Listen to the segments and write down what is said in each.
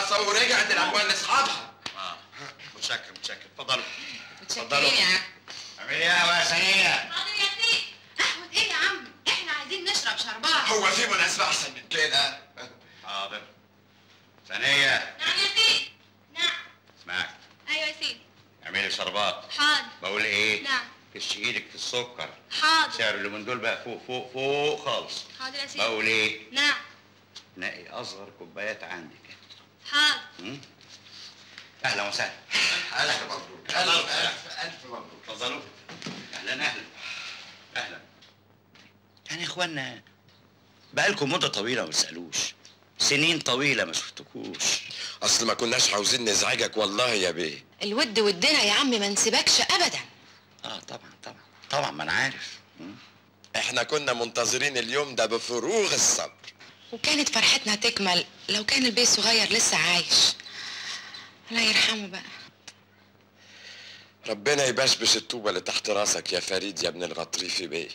الوراثة ورجعت الاموال لاصحابها. متشكر متشكر. اتفضلوا متشكرين يا عم. اعملي قهوة يا سنية. حاضر يا سيدي. قهوة ايه يا عم؟ احنا عايزين نشرب شربات. هو في مناسبة احسن من كده؟ حاضر. سنية. نعم يا سيدي. نعم. اسمعك. ايوه يا سيدي. اعملي شربات. حاضر. بقول ايه؟ نعم. كش ايدك في السكر. حاضر. سعر اللي دول بقى فوق فوق فوق خالص. حاضر يا سيدي. بقول ايه؟ نعم. نقي اصغر كوبايات عندك. حاضر. اهلا وسهلا. الف مبروك. الف الف مبروك. اتفضلوا. اهلا اهلا اهلا. يعني يا اخوانا بقالكم مده طويلة ما بتسالوش، سنين طويلة ما شفتكوش. اصل ما كناش عاوزين نزعجك والله يا بيه. الود ودنا يا عم، ما نسيبكش ابدا. طبعا طبعا طبعا، ما انا عارف. احنا كنا منتظرين اليوم ده بفروغ الصبر، وكانت فرحتنا تكمل لو كان البيه الصغير لسه عايش. الله يرحمه بقى. ربنا يبشبش الطوبه اللي تحت راسك يا فريد يا ابن الغطريفي بيه.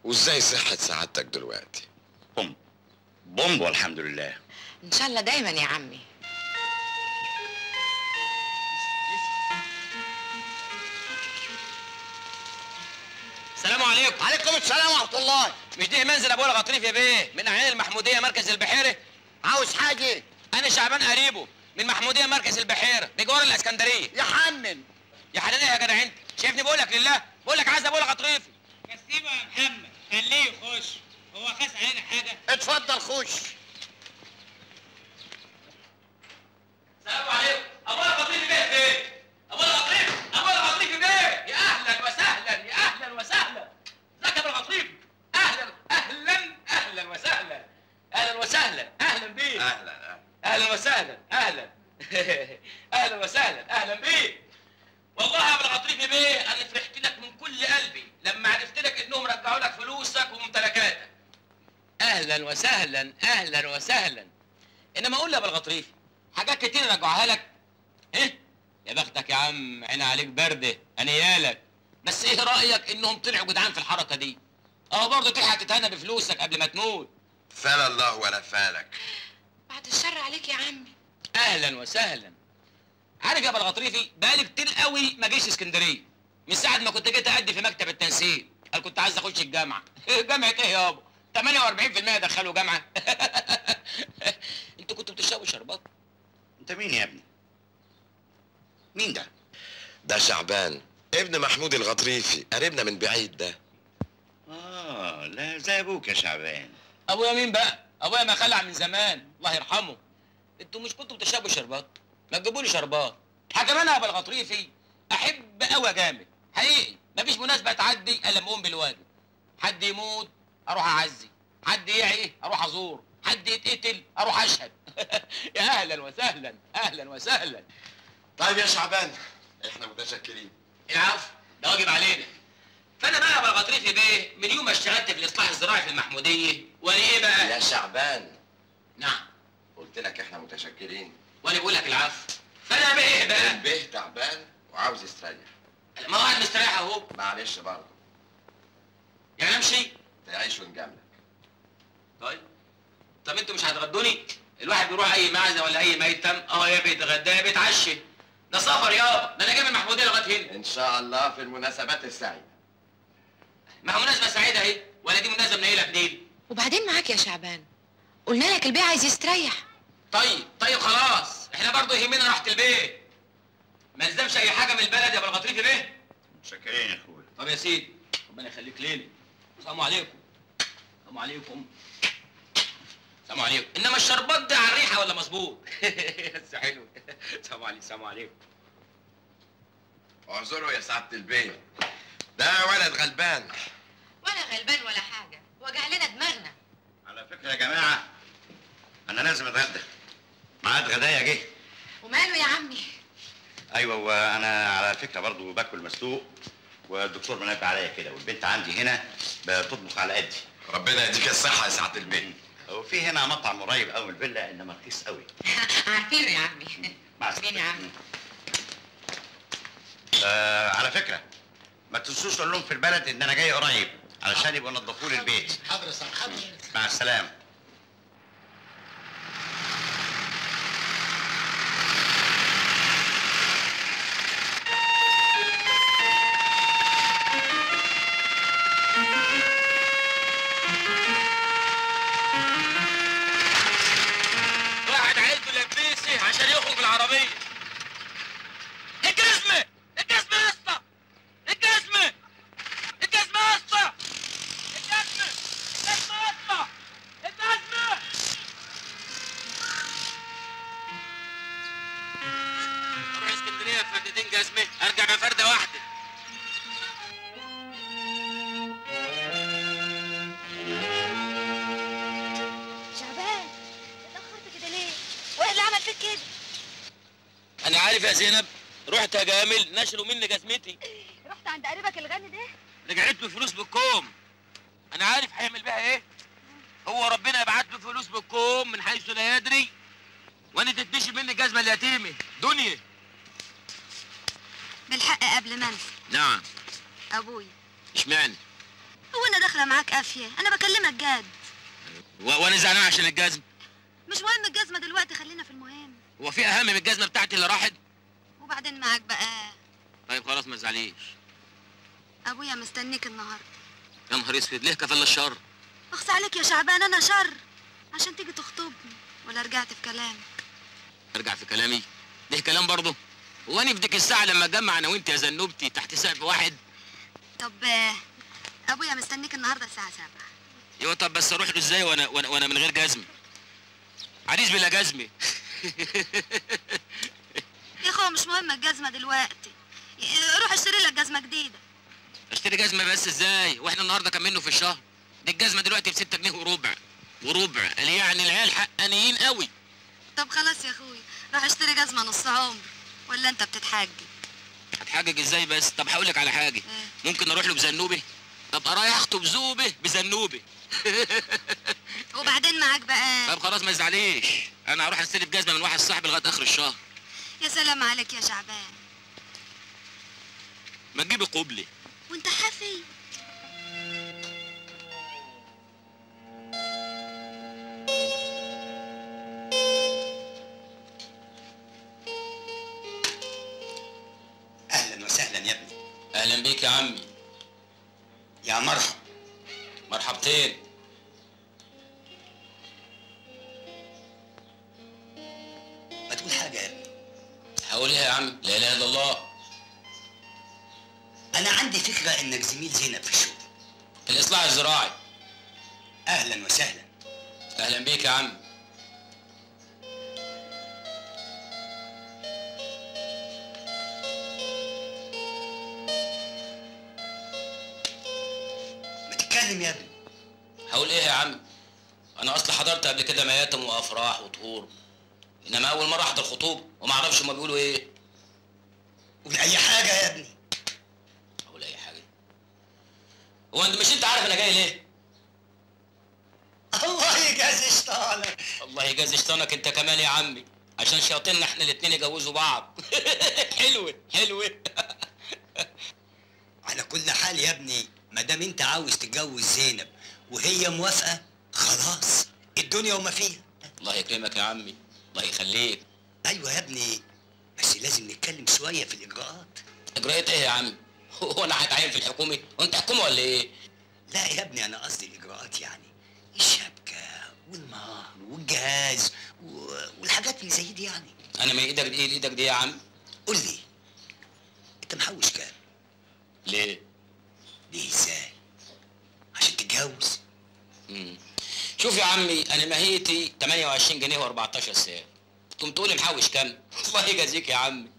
وازاي صحة سعادتك دلوقتي؟ بومب والحمد لله. ان شاء الله دايما يا عمي. السلام عليكم. عليكم السلام ورحمة الله. مش ده منزل ابو الغطريف يا بيه من اعيان المحموديه مركز البحيرة؟ عاوز حاجة؟ انا شعبان قريبه من محموديه مركز البحيرة بجوار الاسكندرية. يا حنن يا حنن ايه يا جدع انت؟ شايفني بقول لك لله، بقول لك عايز ابو الغطريفي. بس سيبه يا محمد، خليه يخش، هو خاس علينا حاجة؟ اتفضل خش. السلام عليكم. ابو الغطريفي بيه فين؟ ابو الغطريفي، ابو الغطريفي بيه. يا اهلا وسهلا، يا اهلا وسهلا. ازيك يا ابو الغطريفي؟ اهلا اهلا اهلا وسهلا. اهلا وسهلا، اهلا بيك. اهلا اهلا وسهلا، اهلا اهلا وسهلا، اهلا بيك. والله يا ابو الغطريفي بيه انا فرحت لك من كل قلبي لما عرفت لك انهم رجعوا لك فلوسك وممتلكاتك. اهلا وسهلا، اهلا وسهلا. انما اقول يا ابو الغطريفي حاجات كتير رجعوها لك. ايه يا بختك يا عم، عين عليك باردة، انيالك. بس ايه رايك انهم طلعوا جدعان في الحركة دي؟ اهو برضه تلحق تتهنى بفلوسك قبل ما تموت. فال الله ولا فالك. بعد الشر عليك يا عمي. اهلا وسهلا. عارف يا ابو الغطريفي بقالي كتير قوي ما جيش اسكندرية، من ساعة ما كنت جيت ادي في مكتب التنسيق، قال كنت عايز اخش الجامعة. جامعه ايه يابا؟ 48% دخلوا جامعه. انتوا كنتوا بتشربوا شربات؟ انت مين يا ابني؟ مين ده؟ ده شعبان ابن محمود الغطريفي، قريبنا من بعيد ده. لا زي ابوك يا شعبان. ابويا مين بقى؟ ابويا ما خلع من زمان، الله يرحمه. انتوا مش كنتوا بتشربوا شربات؟ ما تجيبوا لي شربات. حاجة انا يا ابو الغطريفي احب قوي جامد، حقيقي مفيش مناسبة تعدي الا لما اقوم بالواجب. حد يموت اروح اعزي، حد يعي اروح ازور، حد يتقتل اروح اشهد. يا اهلا وسهلا، اهلا وسهلا. طيب يا شعبان احنا متشكرين. العفو، ده واجب علينا. فانا بقى يا ابو الغطريفي بيه من يوم ما اشتغلت في الاصلاح الزراعي في المحموديه وانا ايه بقى؟ يا شعبان. نعم. قلت لك احنا متشكرين. وانا بقول لك العفو. فانا بيه ايه بقى؟ البيه تعبان وعاوز يستريح. ما هو قاعد مستريح اهو. معلش برضه. يعني امشي؟ تعيش ونجاملك. طيب. طب انتوا مش هتغدوني؟ الواحد بيروح اي معزة ولا اي ميتم، يا بيتغدى يا بيتعشى. ده سفر يابا، ده انا جاي من المحموديه لغاية هنا. ان شاء الله في المناسبات السعيدة. ما هو مناسبة سعيدة اهي، ولا دي مناسبة منيله بنيل؟ وبعدين معاك يا شعبان، قلنا لك البيه عايز يستريح. طيب طيب خلاص، احنا برضه يهمنا راحة البيت. ما نلزمش اي حاجة من البلد يا ابو الغطريفي بيه. متشكرين يا اخويا. طب يا سيدي ربنا يخليك لينا. السلام عليكم. السلام عليكم. السلام عليكم. انما الشربات ده على الريحة ولا مظبوط؟ بس حلو. السلام عليكم. السلام عليكم. اعذره يا سعادة البيه، ده ولد غلبان. ولا غلبان ولا حاجة، وجع لنا دماغنا. على فكرة يا جماعة انا لازم اتغدى، ميعاد غدايا جه. وماله يا عمي؟ ايوه، وانا على فكرة برضو باكل مسلوق، والدكتور منبه عليا كده، والبنت عندي هنا بتطبخ على قدي. ربنا يديك الصحة يا سعادة البيه. وفي هنا مطعم قريب قوي من الفيلا، انما رخيص قوي. عارفينه يا عمي. مع السلامة يا عمي. على فكرة ما تنسوش تقول لهم في البلد ان انا جاي قريب علشان يبقوا نضفوا لي البيت. حاضر يا سعادة. حاضر. مع السلامة. عارف يا زينب، رحت اجامل نشروا مني جزمتي. رحت عند قريبك الغني ده؟ رجعت له فلوس بالكوم. انا عارف هيعمل بيها ايه. هو ربنا يبعت له فلوس بالكوم من حيث لا يدري، وانا تتنشي مني الجزمة اليتيمة دنيا. بالحق قبل ما انسى. نعم. ابويا. اشمعنى؟ هو انا داخله معاك قافية؟ انا بكلمك جد. وانا زعلان عشان الجزمة. مش مهم الجزمة دلوقتي، خلينا في المهم. هو في اهم من الجزمة بتاعتي اللي راحت؟ وبعدين معاك بقى. طيب خلاص ما تزعليش. ابويا مستنيك النهارده. يا نهار اسود، ليه كفل الشر؟ اخص عليك يا شعبان، انا شر عشان تيجي تخطبني ولا رجعت في كلامك؟ ارجع في كلامي؟ ليه كلام برضه؟ هو انا في ديك الساعة لما اتجمع انا وانت يا زنوبتي تحت سقف واحد؟ طب ابويا مستنيك النهارده الساعة 7. ايوه طب بس اروح له ازاي وانا وانا وانا من غير جزمه؟ عريس بلا جزمه. يا اخويا مش مهم الجزمة دلوقتي، روح اشتري لك جزمه جديدة. اشتري جزمه بس ازاي؟ واحنا النهارده كام منه في الشهر؟ دي الجزمة دلوقتي ب 6 جنيه وربع. وربع، قال يعني العيال حقانيين قوي. طب خلاص يا اخويا، روح اشتري جزمه نص عمر، ولا انت بتتحجج؟ هتحجج ازاي بس؟ طب هقول لك على حاجة. ممكن اروح له بزنوبه؟ ابقى رايح اخطب زوبه بزنوبه. وبعدين معاك بقى. طب خلاص ما تزعليش، انا هروح استلف جزمه من واحد صاحبي لغاية اخر الشهر. يا سلام عليك يا شعبان. ما تجيبي قبلي. وانت حافي؟ اهلا وسهلا يا ابني. اهلا بيك يا عمي. يا مرحب. مرحبتين. ما تقول حاجة يا ابني. هقول ايه يا عم؟ لا اله الا الله. أنا عندي فكرة إنك زميل زينب في الشغل. في الإصلاح الزراعي. أهلا وسهلا. أهلا بيك يا عم. ما تتكلم يا ابني. هقول إيه يا عم؟ أنا أصل حضرت قبل كده مياتم وأفراح وطهور، إنما أول مرة أحضر خطوبة وما أعرفش هما بيقولوا إيه. قول أي حاجة يا ابني. هو انت مش انت عارف انا جاي ليه؟ الله يجازي شيطانك. الله يجازي شيطانك انت كمان يا عمي، عشان شياطيننا احنا الاتنين يجوزوا بعض. حلوة حلوة. على كل حال يا ابني، ما دام انت عاوز تتجوز زينب وهي موافقة خلاص، الدنيا وما فيها. الله يكرمك يا عمي، الله يخليك. ايوه يا ابني، بس لازم نتكلم شوية في الاجراءات. اجراءات ايه يا عمي؟ هو انا هتعين في الحكومة؟ وانت حكومة ولا ايه؟ لا يا ابني، انا قصدي الاجراءات يعني الشبكة والمهر والجهاز والحاجات اللي زي دي يعني. انا من ايدك دي لايدك دي يا عم. قول لي انت محوش كام؟ ليه؟ ليه ازاي؟ عشان تتجوز. شوف يا عمي، انا ماهيتي 28 جنيه و14 ساعة. تقوم تقولي محوش كام؟ الله يجازيك يا عمي.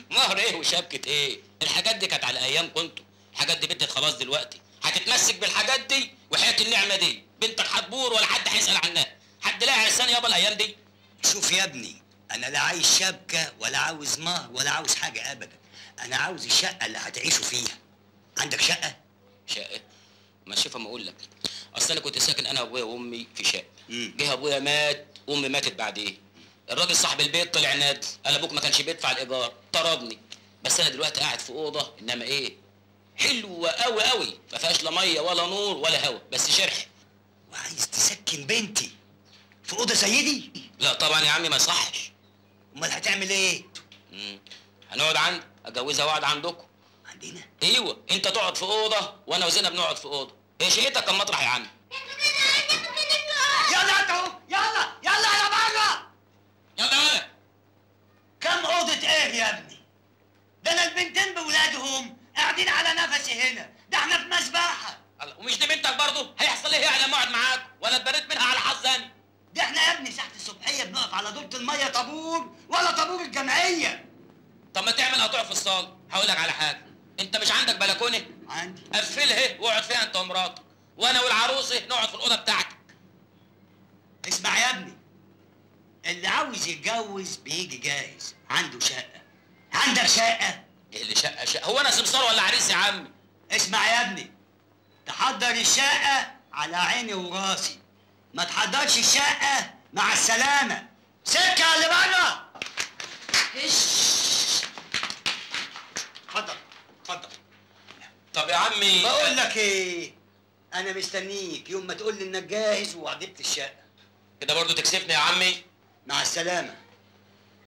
مهر ايه وشبكة ايه؟ الحاجات دي كانت على ايام كنتوا، الحاجات دي بنتك خلاص دلوقتي، هتتمسك بالحاجات دي وحياة النعمة دي، بنتك هتبور ولا حد هيسأل عنها، حد لاقي عرسان يابا الايام دي؟ شوف يا ابني، انا لا عايز شبكة ولا عاوز مهر ولا عاوز حاجة ابدا، انا عاوز الشقة اللي هتعيشوا فيها. عندك شقة؟ شقة؟ ما شوف اما اقول لك، اصل انا كنت ساكن انا وابويا وامي في شقة، جه ابويا مات وامي ماتت بعديه. الراجل صاحب البيت طلع نادل، قال ابوك ما كانش بيدفع الايجار، طردني. بس انا دلوقتي قاعد في اوضة انما ايه؟ حلوة قوي قوي، ما فيهاش لا مية ولا نور ولا هوا، بس شرح. وعايز تسكن بنتي في اوضة زي دي؟ لا طبعا يا عمي ما يصحش. امال هتعمل ايه؟ هنقعد عند اتجوزها واقعد عندكم. عندنا؟ ايوه، انت تقعد في اوضة وانا وزينب نقعد في اوضة. هي شقتك كم مطرح يا عم؟ يلا انت اهو، يلا يلا يا بره. يلا يلا. كم اوضة ايه يا ابني؟ ده انا البنتين بولادهم قاعدين على نفسي هنا، ده احنا في مذبحه. ومش دي بنتك برضه؟ هيحصل ايه يعني لما اقعد معاك؟ ولا اتبريت منها على حظ انا؟ ده احنا يا ابني ساعة الصبحية بنقف على دورة المية طابور ولا طابور الجمعية. طب ما تعمل قطوع في الصاله. هقول لك على حاجة، انت مش عندك بلكونة؟ عندي. قفلها واقعد فيها انت ومراتك، وانا والعروسه نقعد في الاوضة بتاعتك. اسمع يا ابني، اللي عاوز عاوز يتجوز بيجي جاهز، عنده شقه. عندك شقه؟ ايه اللي شقه شقه؟ هو انا سمسار ولا عريس يا عمي؟ اسمع يا ابني، تحضر الشقة على عيني وراسي، ما تحضرش الشقة مع السلامة. سكة اللي بره. اتفضل اتفضل. طب يا عمي بقول لك ايه، انا مستنيك يوم ما تقول لي انك جاهز وعجبت الشقة. كده برضو تكسفني يا عمي. مع السلامة.